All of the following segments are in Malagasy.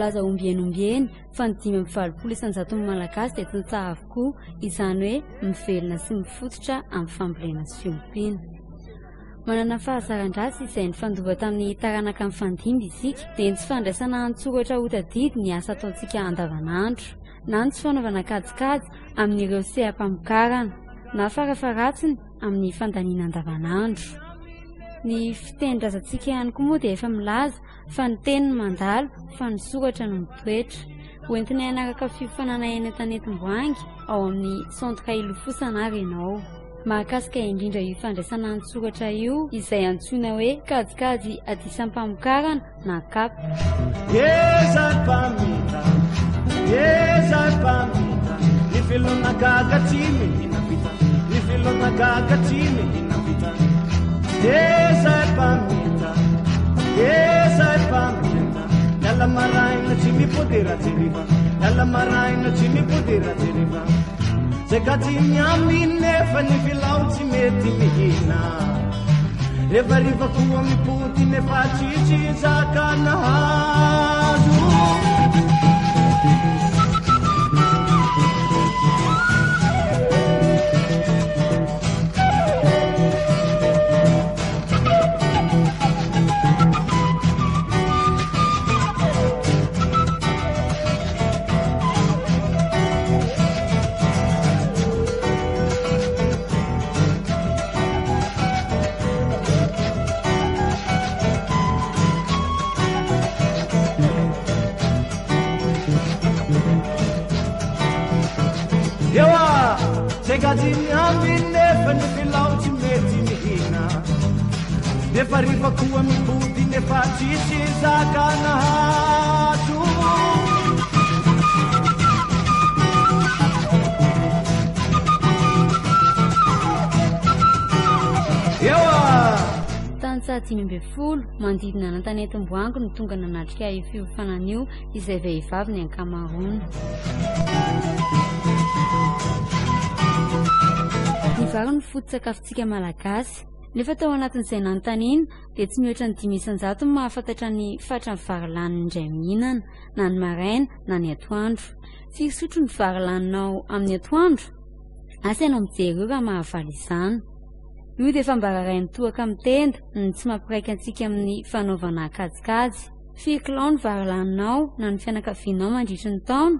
Voalaza ombieny ombieny fa ny 85 isan-jaton'ny Malagasy dia tantsaha avokoa, izany hoe mivelona sy mifototra amin'ny fambolena sy fiompiana. Manana fahazaran-dratsy izay nifandova tamin'ny taranaka mifandimby isika, dia ny tsy fandraisana an-tsoratra ho tadidy ny asa ataontsika andavanandro, na ny tsy fanaovana kajikajy amin'ireo seha-pamokarana, na farafaharatsiny amin'ny fandaniana andavanandro. Ny fitenin-drazantsika ihany koa moa dia efa milaza fa ny teny no mandalo fa ny soratra no mitoetra. Hoentinay hanaraka fiofanana eny Antanetimboahangy ao amin'ny Centre Ilofosana ary ianao. Mahakasika indrindra io fandraisana an-tsoratra io izay antsoina hoe kajikajy adisam-pamokarana na cap. Tantsaha 15 manodidina an'Antanetimboahangy no tonga nanatrika io fiofanana io izay vehivavy ny ankamaroany. Ny vary no foto-tsakafontsika Malagasy. Nefa tao anatin'izay nanontaniana dia tsy mihoatra ny 5% no mahafantatra ny fatran'ny vary laniny indray mihinana, na ny maraina na ny atoandro. Firy sotro ny vary laninao amin'ny atoandro? Asa ianao mijery eo raha mahavaly izany. Io dia fambara iray mitohaka amin'ny tenda ny tsy mampiraika antsika amin'ny fanaovana kajikajy. Firy kilao ny vary laninao na ny fianakavianao mandritry ny taona?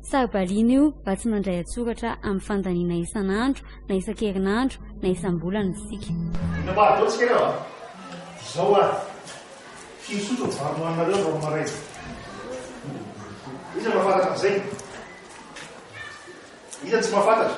Saro-baliana io raha tsy mandray an-tsoratra amin'ny fandaniana isan'andro na isan-kerinandro na isam-bolana isika. Inona maro daholo tsika ireo a! Izao ary, firy sotro ny vary nohaninareo androany maraina? Iza mahafantatra an'izay? Iza tsy mahafantatra?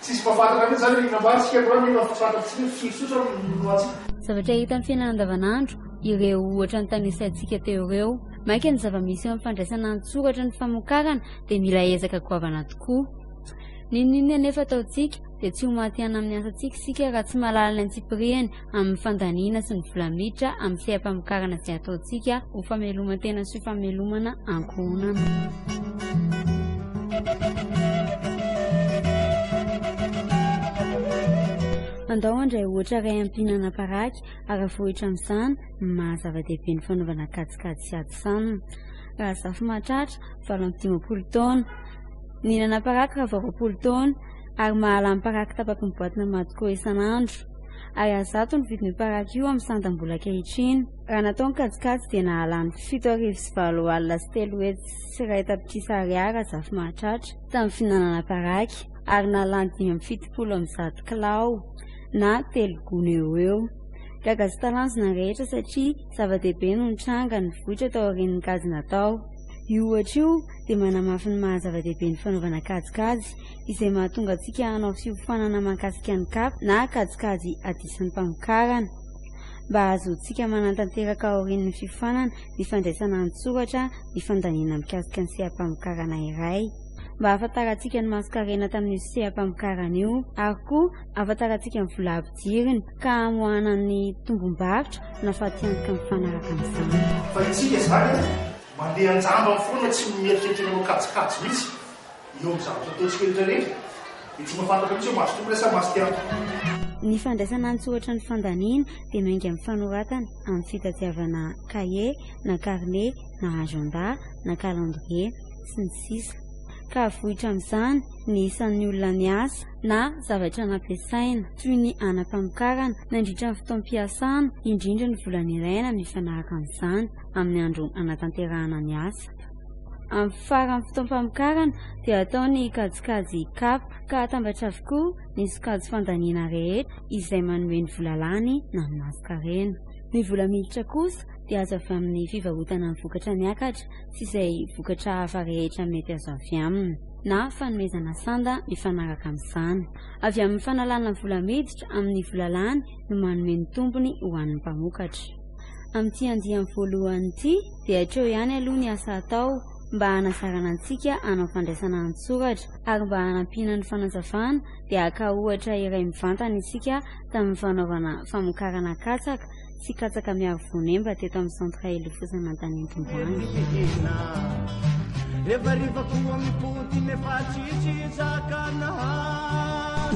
Tsisy mpahafantatra mihitsy zany hoe inona marina isika androany nefa tsy fantatsika hoe firy sotro no nohanintsika. Zavatra hita amin'ny fiainana andavanandro ireo ohatra notanisaintsika teo ireo. Mainka ny zava-misy eo amin'ny fandraisana an-tsoratra ny famokarana dia mila ezaka goavana tokoa. N'inon'inona anefa ataontsika dia tsy ho matihanina amin'ny asantsika isika raha tsy mahalala ny antsipiriany amin'ny fandaniana sy ny vola miditra amin'ny seha-pamokarana izay ataontsika ho fameloman-tena sy ho famelomana ankohonana. Andao handray ohatra iray ampihinana paraky ary avohitra amin'izany ny maha zava-dehibe ny fanaovana kajikajy sy ady sanina. Razafimahatratra, 58 taona. Nihinana paraky raha vao 20 taona ary mahalany paraky tapaky ny boatina Madco isan'andro. Ary 100 ny vidin'io paraky io amin'ny sandam-bola ankehitriny. Raha natao ny kajikajy dia nahalany 3803 tapitrisa ariary Razafimahatratra tamin'ny fihinanana paraky ary nahalany 175 kilao na telo gony eo ho eo. Gaga sy talanjona ny rehetra satria zava-dehibe no nitranga nivoitra taorian'ny kajy natao. Io ohatra io dia manamafy ny maha zava-dehibe ny fanaovana kajikajy izay mahatonga antsika hanao fiofanana mahakasika ny cap na kajikajy adisim-pamokarana. Mba hahazoantsika manatanteraka aorian'ny fiofanana ny fandraisana an-tsoratra ny fandaniana mikasika ny seha-pamokarana iray. Mba hahafantarantsika ny masonkarena tamin'io seha-pamokarana io ary koa hahafantarantsika ny vola ampidirina ka hamoahana ny tombom-barotra na fatiantoka mifanaraka amin'izany. Fa isika izany an, mandeha an-jambany foana tsy mieritreritra ny hanao kajikajy mihitsy eo amin'ny zavatra ataontsika rehetra rehetra dia tsy mahafantatra mihitsy hoe mahazo tombony sa mahazo tiantoka. Ny fandraisana an-tsoratra ny fandaniana dia miainga amin'ny fanoratana amin'ny fitadiavana kahie na carnet na agenda na calendrier, sy ny sisa Ka avohitra amin'izany ny isan'ny olona niasa na zavatra nampiasaina, toy ny anam-pamokarana, nandritra ny fotoam-piasana, indrindra ny vola nilaina mifanaraka amin'izany amin'ny andro anatanterahana ny asa. Amin'ny faran'ny fotoam-pamokarana dia atao ny kajikajy kapa ka atambatra avokoa ny sokajy fandaniana rehetra izay manome ny vola lany na ny masonkarena. Ny vola miditra kosa dia azo avy amin'ny fivarotana ny vokatra niakatra sy izay vokatra hafa rehetra mety azo avy aminy, na fanomezana sanda mifanaraka amin'izany. Avy amin'ny fanalana ny vola miditra amin'ny vola lany no manome ny tombony ho an'ny mpamokatra. Amin'ity andiany voalohany ity dia hatreo ihany aloha ny asa atao mba hanazarana antsika hanao fandraisana an-tsoratra ary mba hanampiana ny fanazavana dia haka ohatra iray mivantana isika tamin'ny fanaovana famokarana katsaka sy katsaka miaro voanemba teto amin'ny Centre Ilofosana Antanimpimbany.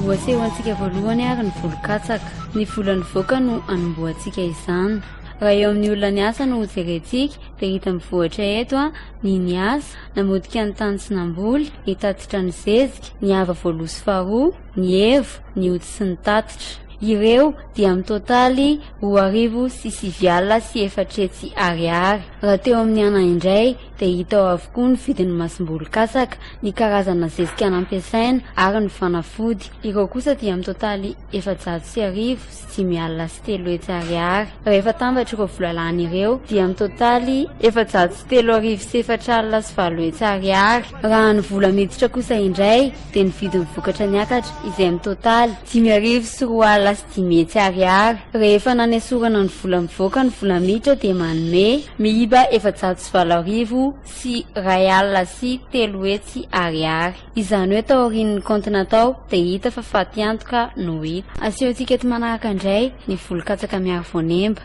Voaseho antsika voalohany ary ny volon-katsaka. Ny vola nivoaka no anombohantsika izany. Raha eo amin'ny olona niasa no hojerentsika dia hita mivoatra eto ny niasa, namotika ny tany sy namboly, nitatitra ny zezika, ny hava voaloha sy faharoa, ny evo, ny ody sy ny tatitra. Ireo dia mitotaly 420 400 ariary. Raha teo amin'ny ana indray dia hita ao avokoa ny vidin'ny masomboly katsaka, ny karazana zezika nampiasaina ary ny fanafody. Ireo kosa dia mitotaly 304 500 ariary. Rehefa atambatra ireo vola lany ireo dia mitotaly 403 804 ariary. Raha ny vola miditra kosa indray dia ny vidin'ny vokatra niakatra izay mitotaly 205 500 ariary. Rehefa nanesorana ny vola mivoaka ny vola miditra dia manome miiba 408 300 ariary. Izany hoe taorian'ny kaonty natao dia hita fa fatiantoka no hita. Asehontsika eto manaraka indray ny volon-katsaka miaro voanemba.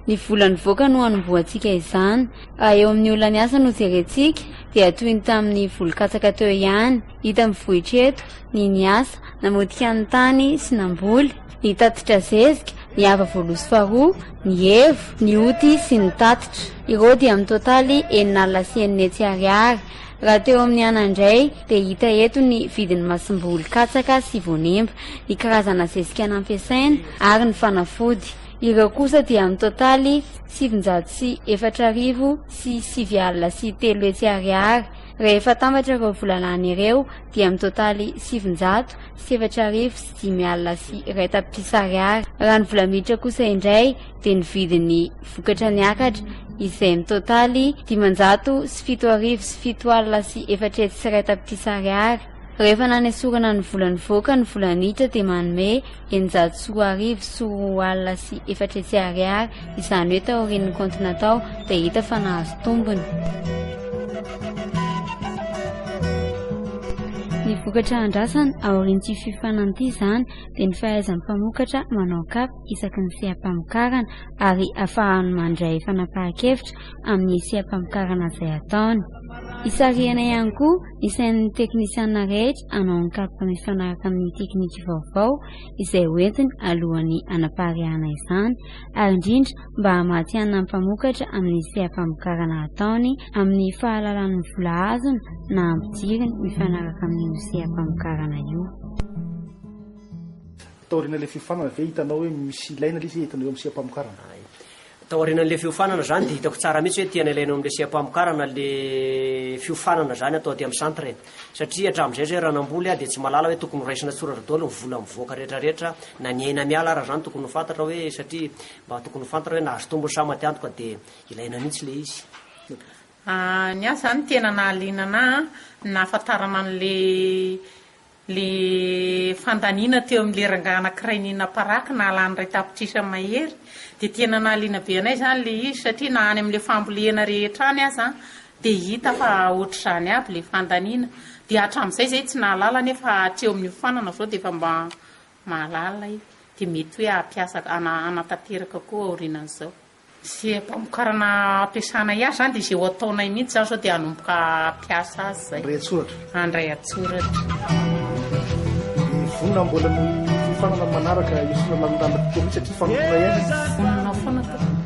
Ny vola nivoaka no hanombohantsika izany. Raha eo amin'ny olona niasa no jerentsika dia toy ny tamin'ny volon-katsaka teo ihany. Hita mivohitra eto ny niasa, namotika ny tany sy namboly, ny tatitra zezika, ny hava voaloha sy faharoa, ny evo, ny oty sy ny tatitra. Ireo dia amin'ny totaly 6 600 ariary. Raha teo amin'ny ana indray dia hita eto ny vidin'ny masomboly katsaka sy voanemba, ny karazana zezika nampiasaina ary ny fanafody. Ireo kosa dia amin'ny totaly 304 300 ariary. Rehefa atambatra ireo vola lany ireo dia mitotaly 904 501 tapitrisa ariary. Raha ny vola miditra kosa indray dia ny vidin'ny vokatra niakatra izay mitotaly 507 704 tapitrisa ariary. Rehefa nanesorana ny vola nivoaka ny vola niditra dia manome 206 204 ariary. Izany hoe taorian'ny kaonty natao dia hita fa nahazo tombony. Ny vokatra andrasana aorian'ity fiofanana ity izany dia ny fahaizan'ny mpamokatra manao kapa isaky ny seha-pamokarana ary ahafahany mandray fanapahan-kevitra amin'ny seha-pamokarana izay ataony. Hisarihana ihany koa ny sain'ny teknisiana rehetra hanao ny kapa mifanaraka amin'ny teknika vaovao izay hoentiny alohan'ny hanapariahana izany ary indrindra mba hamatihanina ny mpamokatra amin'ny seha-pamokarana ataony amin'ny fahalalan'ny vola azony na ampidiriny mifanaraka amin'io seha-pamokarana io. Taorian'ilay fiofanana ve hitanao hoe misy ilaina ilay izy entina eo amin'ny seha-pamokarana? Taorian'ilay fiofanana izany dia hitako tsara mihitsy hoe tena ilaina eo amin'ilay seha-pamokarana ilay fiofanana izany atao aty amin'ny centre e. Satria hatramin'izay izay raha namboly aho dia tsy mahalala hoe tokony ho raisina an-tsoratra daholo ny vola mivoaka rehetra rehetra na ny aina miala ara izany tokony ho fantatra hoe satria mba tokony ho fantatra hoe nahazo tombony sa maty antoka dia ilaina mihitsy ilay izy. Ny ahy izany tena nahaliana anà ny nahafantarana an'ilay Le fandaniana teo amin'le rangahy anankiray nihinam-paraky nahalany iray tapitrisa mahery dia tena nahaliana be anay izany le izy satria na any amin'le fambolena rehetra any aza dia hita fa ohatr'izany aby le fandaniana dia hatramin'izay izay tsy nahalala nefa hatreo amin'ny fiofanana izao dia efa mba mahalala e dia mety hoe hampiasa hanatanteraka koa aorianan'izao. Seha-pamokarana ampiasanay azy izany dia izay ho ataonay mihitsy izany izao dia hanomboka hampiasa azy izay. Handray an-tsoratra. Handray an-tsoratra. Dia vonona mbola ny. fiofanana manaraka hirosoana lalindalina kokoa mihitsy satria fanompoana ihany. Vonona foana tompoko.